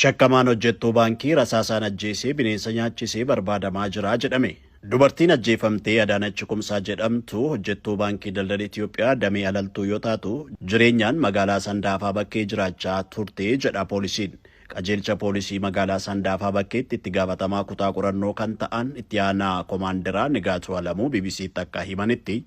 Shakkamaan hojjettuu baankii rasaasaan ajjeesee bineensa nyaachisee barbaadamaa jira jedhame. Dubartiin ajjeefamtee Adaanach Kumsaa jedhamtu hojjettuu Baankii Daldala Itiyoophiyaa damee Alaltuu yoo taatu, jireenyaan magaalaa Sandaafaa Bakkee jiraachaa turte jedha poolisiin. Qajeelcha Poolisii magaalaa Sandaafaa Bakkeetti itti gaafatamaa kutaa qorannoo kan ta'an itti aanaa komaanderaa Nigaatuu Alamuu BBCtti akka himanitti,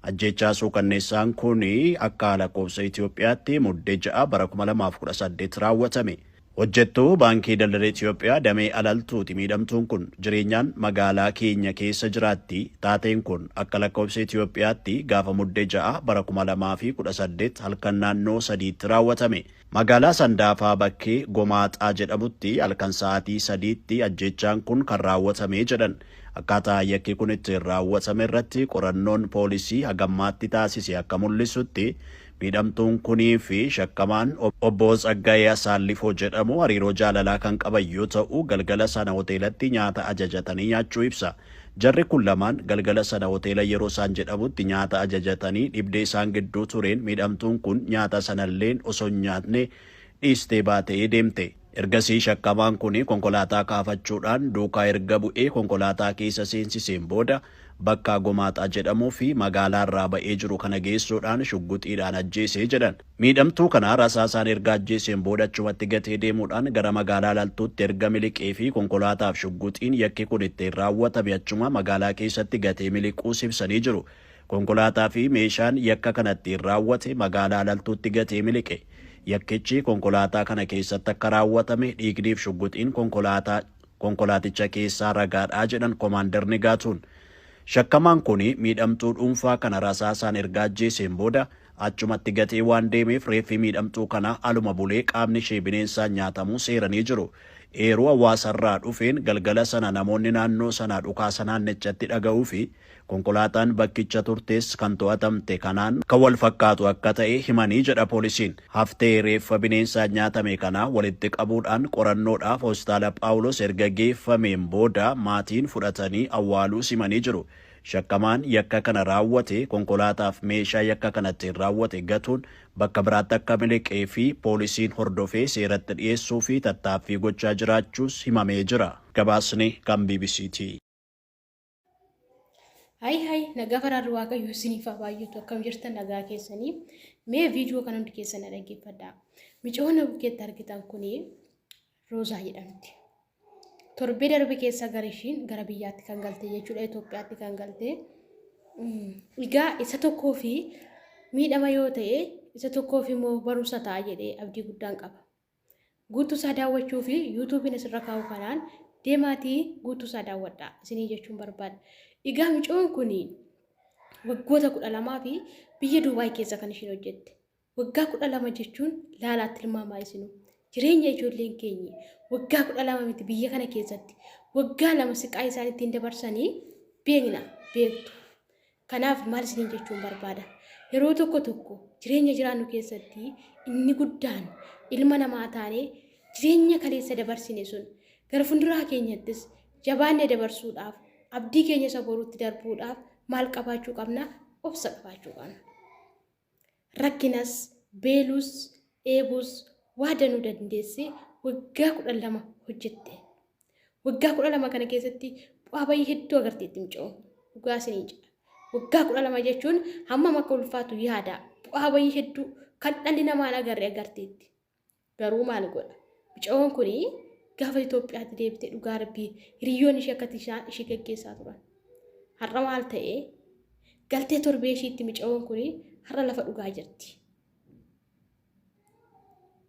ajjeechaa suukanneessaan kun akka lakkoofsa Itiyoophiyaatti Mudde 6 bara 2018 raawwatame. Hojjettuu Baankii Daldala Itiyoophiyaa damee Alaltuuti miidhamtuun kun. Jireenyaan magaalaa keenya keessa jiraatti. Taateen kun akka lakkoofsa Itiyoophiyaatti gaafa Mudde 6 bara 2018 halkan naannoo 3tti raawwatame. Magaalaa Sandaafaa Bakkee Gomaaxaa jedhamutti halkan sa'aatii 3tti ajjeechaan kun kan raawwatame jedhan. Akkaataa yakki kun ittiin raawwatame irratti qorannoon poolisii hagammaatti taasise akka mul'isutti, miidhamtuun kunii fi shakkamaan Obbo Tsaggaayee Asaallifoo jedhamu hariiroo jaalalaa kan qaban yoo ta'u, galgala sana hoteelatti nyaata ajajatanii nyaachuu ibsa. Jarri kun lamaan galgala sana hoteela yeroo isaan jedhamutti nyaata ajajatanii dhibdee isaan gidduu tureen miidhamtuun kun nyaata sanalleen osoo hin nyaatne dhiistee baatee deemte. Ergasii shakkamaan kuni konkolaataa kaafachuudhaan duukaa erga bu'ee konkolaataa keessa seensiseen booda bakka Gomaaxaa jedhamuu fi magaalaarraa ba'ee jiru kana geessuudhaan shugguxiidhaan ajjeese jedhan. Miidhamtuu kana rasaasaan erga ajjeeseen booda achumatti gatee deemuudhaan gara magaalaa Alaltuutti erga miliqee fi konkolaataaf shugguxiin yakki kun ittiin raawwatame achuma magaalaa keessatti gatee miliquus ibsanii jiru. Konkolaataa fi meeshaan yakka kana ittiin raawwate magaalaa Alaltuutti gatee miliqe. Yakkichi konkolaataa kana keessatti akka raawwatame dhiigniif shugguxiin konkolaataa konkolaaticha keessaa ragaadha jedhan Komaander Nigaatuun. Shakkamaan kuni miidhamtuu dhuunfaa kana rasaasaan erga ajjeeseen booda achumatti gatee waan deemeef reeffi miidhamtuu kanaa aluma bulee qaamni ishee bineensaan nyaatamuu seeranii jiru. Eeruu hawaasarraa dhufeen galgala sana namoonni naannoo sanaa dhukaasa naannichatti dhaga'uu fi Konkolaataan bakkicha turtes kan to'atamte kanaan kan wal fakkaatu akka ta'e himanii jedha poolisiin. Haftee reeffa bineensaan nyaatame kanaa walitti qabuudhaan qorannoodhaaf Hospitaala Phaawulos erga geeffameen booda maatiin fudhatanii awwaaluus himanii jiru. Shakkamaan yakka kana raawwate konkolaataaf meeshaa yakka kana ittiin raawwate gatuun bakka biraatti akka miliqee fi poolisiin hordofee seeratti dhiyeessuufi tattaaffii gochaa jiraachuus himamee jira. Gabaasni kan BBCti. Hayi hayi nagaa faraarri waaqayyo isiniif haa baay'atu akkam jirtan nagaa keessanii mee viidiyoo kana hundi keessan na dhaggeeffadhaa. Micoona bukkeetti argitan kuni Roozaa jedhamti. Torbee darbe keessa gara ishiin gara biyyaatti kan galte jechuudha Itoophiyaatti kan galte. Egaa isa tokkoo fi miidhama yoo ta'e isa tokkoof immoo barumsa ta'a jedhee abdii guddaan qaba. Guutuu isaa daawwachuu fi yuutuubiin asirra kaa'u kanaan deemaatii guutuu isaa daawwadhaa isinii jechuun barbaada. Egaa mucoon kun waggoota 12 fi biyya Duubaay keessa kan ishiin hojjette. Waggaa 12 jechuun laalaa tilmaamaa isinuu. Jireenya ijoolleen keenyi waggaa 12 miti biyya kana keessatti waggaa 2 siqaa isaan ittiin dabarsanii beekna beektu. Kanaaf maal isiniin jechuun barbaada? Yeroo tokko tokko jireenya jiraannu keessatti inni guddaan ilma namaa taanee jireenya kaleessa dabarsine sun gara fuulduraa keenyattis jabaannee dabarsuudhaaf abdii keenya isa boruutti darbuudhaaf maal qabaachuu qabna? Obsa qabaachuu qabna. Rakkinas, beelus, dheebuus waa danuu dandeessee waggaa 12 hojjette. Waggaa 12 kana keessatti bu'aa bayii hedduu agarteetti mucoo. Dhugaa isinii jedha. Waggaa 12 jechuun hammam akka ulfaatu yaada. Bu'aa bayii hedduu kan dhalli namaa hin agarre agarteetti. Garuu maal godha? Mucayoon kun gaafa Itoophiyaatti deebite dhugaa rabbii hiriyoonni ishee akkatti isaan ishee gaggeessaa turan. Har'a maal ta'e? Galtee torbee ishiitti mucayoon kun har'a lafa dhugaa jirti.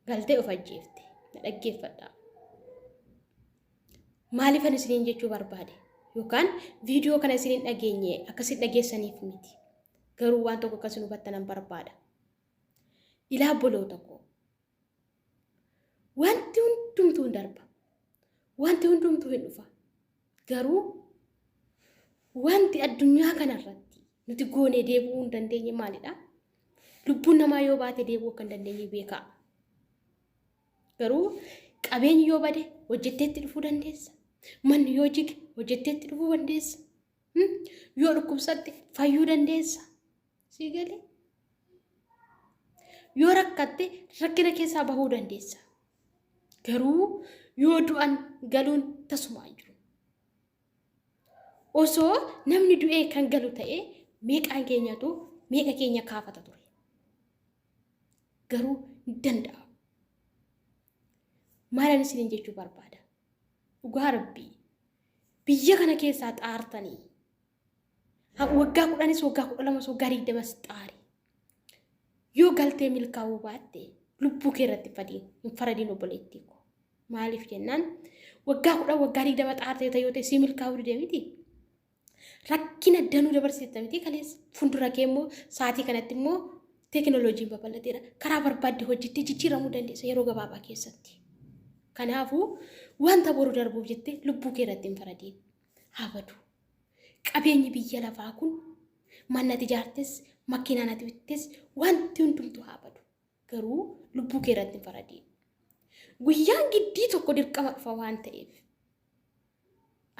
Galtee of ajjeefte. Na dhaggeeffadhaa. Maaliifan isiniin jechuu barbaade? Yookaan viidiyoo kana isiniin dhageenye akkasiin dhageessaniif miti. Garuu waan tokko akkasiin hubattanan barbaada. Ilaa obboloota koo. Wanti hundumtuu hin darba. Wanti hundumtuu hin dhufa. Garuu wanti addunyaa kanarratti nuti goonee deebi'uu hin dandeenye maalidha? Lubbuun namaa yoo baate deebi'uu akka hin dandeenye beekaa. Garuu qabeenyi yoo bade hojjetteetti dhufuu dandeessa. Manni yoo jige hojjetteetti dhufuu dandeessa. Yoo dhukkubsatte fayyuu dandeessa. Sii galee? Yoo rakkatte rakkina keessaa bahuu dandeessa. Garuu yoo du'an galuun tasumaa hin jiru. Osoo namni du'ee kan galu ta'e meeqaan keenyatu meeqa keenya kaafata ture. Garuu hin danda'amu. Maalan isiniin jechuu barbaada? Dhugaa Rabbii biyya kana keessaa xaartanii waggaa 10s waggaa 12s waggaa 20s xaari. Yoo galtee milkaa'uu baatte lubbuu kee irratti hin faradiin obboleettii koo. Maaliif jennaan waggaa 10 waggaa 20 xaartee yoo ta'e sii milkaa'uu dide miti. Rakkina danuu dabarsiteetta miti kaleessa. Fuuldura kee immoo sa'aatii kanatti immoo teekinooloojiin babal'ateera. Karaa barbaadde hojjettee jijjiiramuu dandeessa yeroo gabaabaa keessatti. Kanaafuu wanta boru darbuuf jettee lubbuu kee irratti hin faradiin. Haa badu. Qabeenyi biyya lafaa kun manni ati ijaartes, makiinaan ati bittes wanti hundumtuu haa badu. Garuu lubbuu kee irratti hin faradiin. Guyyaan giddii tokko dirqama dhufa waan ta'eef.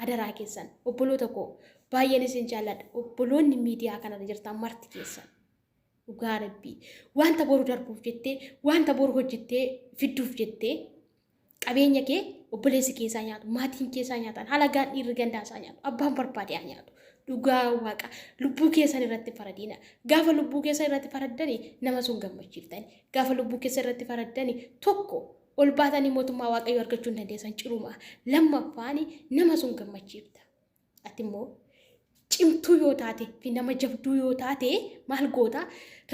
Adaraa keessan obboloota koo baay'een isin jaalladha. Obboloonni miidiyaa kanarra jirtan marti keessan. Dhugaa Rabbii wanta boru darbuuf jettee wanta boru hojjettee fidduuf jettee qabeenya kee obboleessi keessaa nyaatu maatiin keessaa nyaatan halagaan dhiirri gandaa isaa nyaatu abbaan barbaade haa nyaatu. Dhugaa Waaqa lubbuu keessan irratti faradiina. Gaafa lubbuu keessan irratti faraddani nama sun gammachiiftani. Gaafa lubbuu keessan irratti faraddani tokko ol baatanii mootummaa Waaqayyoo argachuu hin dandeessan cirumaa. Lammaffaani nama sun gammachiifta. Ati immoo cimtuu yoo taate fi nama jabduu yoo taate maal goota?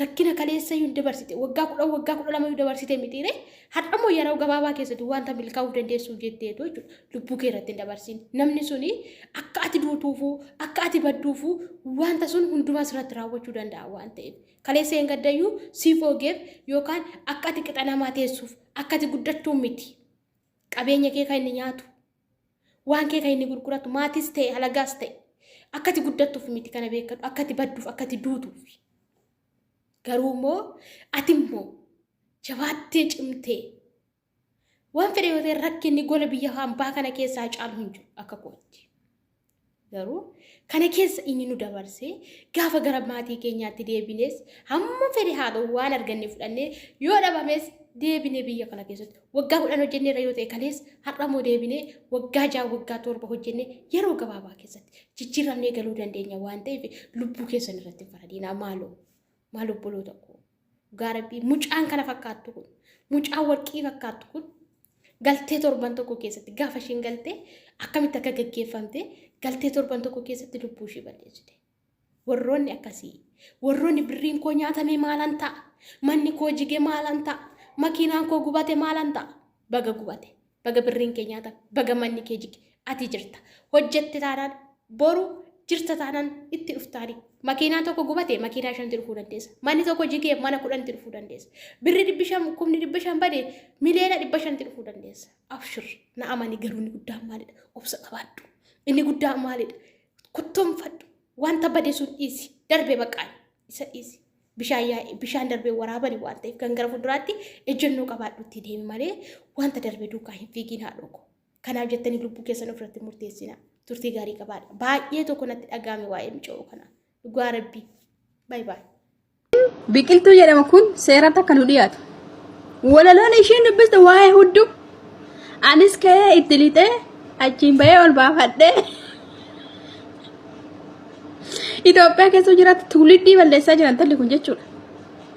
Rakkina kaleessa iyyuu dabarsite waggaa 10 waggaa 12 iyyuu dabarsite mitiire har'a immoo yeroo gabaabaa keessatti wanta milkaa'uuf dandeessuuf jetteetu jechuudha. Lubbuu kee irratti hin dabarsin. Namni suni akka ati duutuufuu akka ati badduufuu wanta sun hundumaa sirratti raawwachuu danda'a waan ta'eef. Kaleessa hin gaddayyuu siif oogeef yookaan akka ati qixa namaa teessuuf akka ati guddattuu miti. Qabeenya kee kan inni nyaatu waan kee kan inni gurguratu maatis ta'e halagaas ta'e akka ati guddattuuf miti kana beekadhu akka ati badduuf akka ati duutuuf. Garuu immoo ati immoo jabaattee cimtee waan fedhe yoo ta'e rakkinni gola biyya hambaa kana keessaa caalu hin jiru akka kootti. Garuu kana keessa inni nu dabarsee gaafa gara maatii keenyaatti deebines hamma fedhe haa ta'u waan arganne fudhannee yoo dhabames deebinee biyya kana keessatti waggaa 10 hojjenneerra yoo ta'e kalees har'a immoo deebinee waggaa 6 waggaa 7 hojjennee yeroo gabaabaa keessatti jijjiiramnee galuu dandeenya waan ta'eef lubbuu keessan irratti hin faradiinaa maaloo maaloo obboloota koo. Dhugaa Rabbii mucaan kana fakkaattu kun mucaan warqii fakkaattu kun galtee torban tokko keessatti gaafa ishiin galtee akkamitti akka gaggeeffamte galtee torban tokko keessatti lubbuu ishii balleessite. Warroonni akkasii warroonni birriin koo nyaatamee maalan ta'a manni koo jige maalan ta'a makiinaan koo gubate maalan ta'a baga gubate Baga birriin kee nyaatame, baga manni kee jige, ati jirta. Hojjette taanaan boru jirta taanaan itti dhuftaani. Makiinaan tokko gubate makiinaa shanti dhufuu dandeessa. Manni tokko jigee mana kudhanti dhufuu dandeessa. Birri 500 kumni 500 bade miliyoona 500tti dhufuu dandeessa. Abshir na amani garuu inni guddaan maalidha? Obsa qabaadhu. Inni guddaan maalidha? Kottoonfadhu. Wanta bade sun dhiisi. Darbe baqaan isa dhiisi. Bishaan yaa'e bishaan darbee waraabani waan ta'eef kan gara fuulduraatti ejjennoo qabaadhu itti deemi malee wanta darbe duukaa hin fiigiin haadhoo koo. Kanaaf jettanii lubbuu keessan ofirratti murteessina. Turtii gaarii qabaadha. Baay'ee tokko natti dhaga'ame waa'ee mucoo kana. Dhugaa Rabbii. Baay baay. Biqiltuu jedhama kun seeratti akka nu dhiyaatu. Walaloon isheen dubbiste waa'ee hudduu. Anis ka'ee itti lixee achiin bahee ol baafadhee. Itoophiyaa keessa jiraatu tuuliddii balleessaa jiran talli kun jechuudha.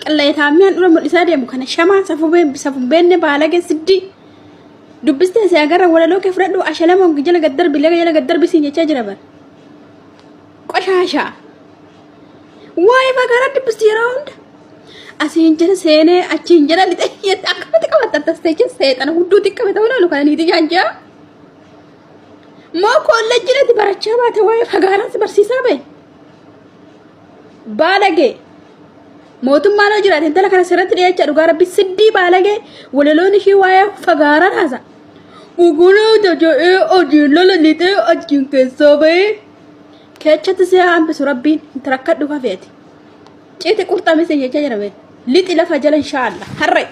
Qilleetaamii handhuura mul'isaa deemu kana shamaa safuu beenne baalagee siddii. Dubbistee si agarra walaloo kee fudhadhu ashalama jala gad darbi laga jala gad darbi siin jechaa jira bara. Qoshaashaa. Waa'ee magaalaa dubbisti yeroo hunda. Asiin jala seenee achiin jala lixee jette akkamitti qabatta akkas ta'e seexana hudduutti qabata walaalu kana niitii jaanjaa. Moo koolleejjiitti barachaa baate waa'ee fagaaraa si barsiisaa bahe. Baalagee. Mootummaan hoo jiraate intala kana sirratti dhiyeechaa dhugaa rabbi siddii baalagee walaloon ishii waa'ee fagaaraa haasa. Ugunaa taja'ee ajiin lola lixee achiin keessaa bahee. Keechatti si haa hambisu rabbiin hin rakkadhu hafeeti. Citi qurxami sin jechaa jira bee. Lixi lafa jala inshaallah. Harree.